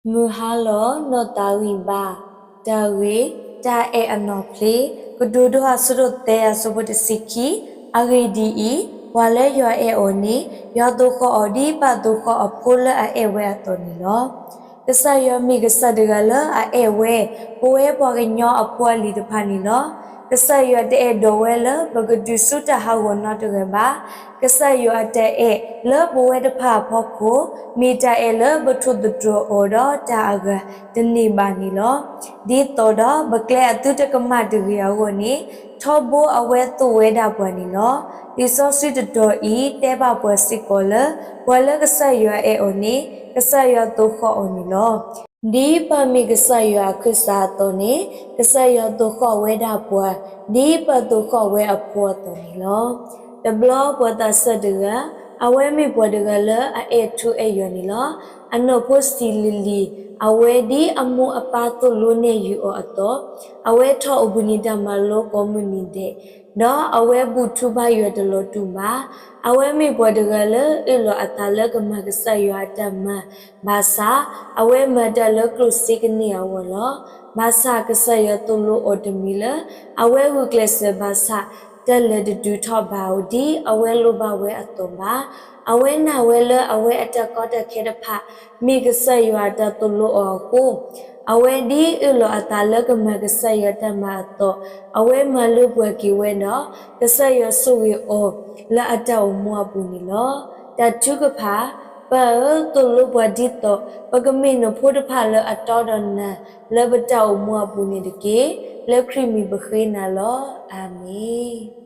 မုၢ်ဟါလီၤနီၢ်သးဂံၢ်ဘါ, တၢ်ဂ့ၢ်, တၢ်အဲၣ်အနီၣ်ဖျ့, ကတိၤဒိအဆၢဒိၣ်သၢအဆၢဖိတဆံခံ, အဂ့ၢ်ဒ်အံၤ, ပှၤလၢယွၤအဲၣ်အီၤန့ၣ်, ယွၤသိၣ်ဃီၣ်အီၤဒ်ပၢ်သိၣ်ဃီၣ်အဖိလၢအအဲၣ်ဝဲအသိးန့ၣ်လီၤ. ကစၢ်ယွၤမ့ၢ်ကစၢ်တဂၤလၢအအဲၣ်ဝဲ, ပဝဲပှၤကညီအဖိအလံၤတဖၣ်န့ၣ်လီၤ. ကစၢ်ယွၤတအဲၣ်ဒိးဝဲလၢပကတုၤဆူတၢ်ဟးဂီၤနီတဂၤဘၣ်. ကစၢ်ယွၤအတၢ်အဲၣ်လၢပဝဲတဖၣ်အဖီခိၣ်, မ့ၢ်တၢ်အဲၣ်လၢပထိၣ်သတြီၤအီၤဒီးတၢ်အဂၤတန့ၢ်ဘၣ်န့ၣ်လီၤ. ဒ်သိးဒီးပကျဲအသုတကမၣ်တဂ့ၤအဂီၢ်န့ၣ်, ထီဘိအဝဲသိၣ်ဝဲဒၣ်ပှၤန့ၣ်လီၤ. လံာ်စီဆှံတတီၤအံၤတဲဘၣ်ပှၤစ့ၢ်ကီးလၢ, ပှၤလၢကစၢ်ယွၤအဲၣ်အီၤန့ၣ်, ကစၢ်ယွၤသိၣ်ဃီၣ်အီၤန့ၣ်လီၤ. ဒ်ပၢ်မ့ၢ်ကစၢ်ယွၤအခၢၣ်စးအသိးန့ၣ်, ကစၢ်ယွၤသိၣ်ဃီၣ်ဝဲဒၣ်ပှၤ, ဒ်ပၢ်သိၣ်ဃီၣ်ဝဲအဖိအသိးန့ၣ်လီၤ. တဘျီပှၤသးစၢ်တဂၤ, အဝဲမ့ၢ်ပှၤတဂၤလၢအအဲၣ်ထူအဲၣ်ယွၤန့ၣ်လီၤ. အနီၢ်ဖိဆံးလံၤလံၤ, အဝဲဒ်အမိၢ်အပၢ်သိၣ်လိနဲၣ်ယုာ်အီၤအသိး, အဝဲထီၣ်အိၣ်ဘှံးနံၤတၢ်မၤလိကိးမုၢ်နံၤဒဲး, ဒီးအဝဲဘူၣ်ထူဘါယွၤတလီၤတူာ်ဘၣ်. အဝဲမ့ၢ်ပှၤတဂၤလၢအၢၣ်လီၤအသးလၢကမၤကစၢ်ယွၤအတၢ်မၤ, ဘၣ်ဆၣ်, အဝဲမၤတၢ်လၢကျိၣ်စ့ကန့ၢ်အဂီၢ်လီၤ. ဘၣ်ဆၣ်ကစၢ်ယွၤသိၣ်လိအီၤတမံၤလၢ, အဝဲဂုာ်ကျဲးစၢးဘၣ်ဆၣ်, တၢ်လၢာ်တတုၤထီၣ်ဘၣ်အီၤဒ်အဝဲလိၣ်ဘၣ်ဝဲအသိးဘၣ်. အဝဲနာ်ဝဲလၢအဝဲအတၢ်ကီတၢ်ခဲတဖၣ်, မ့ၢ်ကစၢ်ယွၤအတၢ်သိၣ်လိအီၤအဃိ, အဝဲဒ်အၢၣ်လီၤအသးလၢကမၤကစၢ်ယွၤတၢ်မၤအသိး, အဝဲမၤလၢပှဲၤက့ၤဝဲဒီး, ကစၢ်ယွၤဆိၣ်ဂ့ၤအီၤလၢအတၢ်အိၣ်မူအပူၤန့ၣ်လီၤ. တၢ်ထုကဖၣ်, ပၢ်ဧၢ, သိၣ်လိပှၤဒ်သိး, ပကမ့ၢ်နဖိတဖၣ်လၢအတီဒီးနၤ, လၢပတၢ်အိၣ်မူအပူၤန့ၣ်တက့ၢ်. လၢခရံာ်မံၤပဃ့နၤလီၤ. အၤမ့ၣ်.